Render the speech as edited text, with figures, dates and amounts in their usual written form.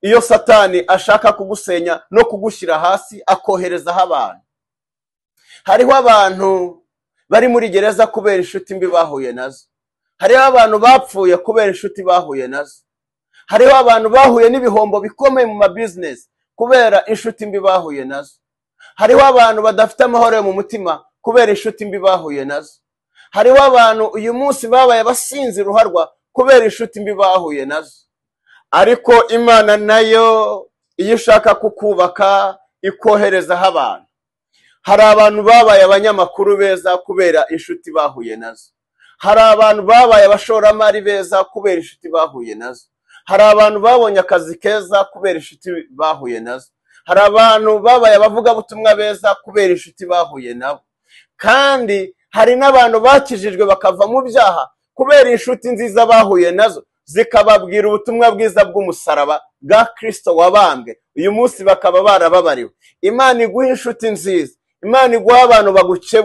Iyo Satani ashaka kugusenya no kugushyira hasi, akoherezaho abantu. Hariho abantu bari muri gereza kubera inshuti mbi bahuye nazo. Hariho abantu bapfuye kubera inshuti bahuye nazo. Hariho abantu bahuye n'ibihombo bikomeye mu mabizinesi kubera inshuti mbi bahuye nazo. Hariho abantu badafite amahoro yo mu mutima kubera inshuti mbi bahuye nazo. Hariho abantu uyu munsi babaye abasinzi ruharwa kubera inshuti mbi bahuye nazo. Ariko Imana nayo iyo ishaka kukubaka ikoherezaho abantu. Hari abantu babaye abanyamakuru beza kubera inshuti bahuye nazo. Hari abantu babaye abashoramari beza kubera inshuti bahuye nazo. Hari abantu babonye akazi keza kubera inshuti bahuye nazo. Hari abantu babaye abavugabutumwa beza kubera inshuti bahuye nabo. Kandi hari n'abantu bakijijwe bakava mu byaha kubera inshuti nziza bahuye nazo, zikababwira ubutumwa bwiza bw'umusaraba bwa Kristo wabambwe, uyu munsi bakaba barababariwe. Imana iguha inshuti nziza, Imana iguha abantu bagukebura.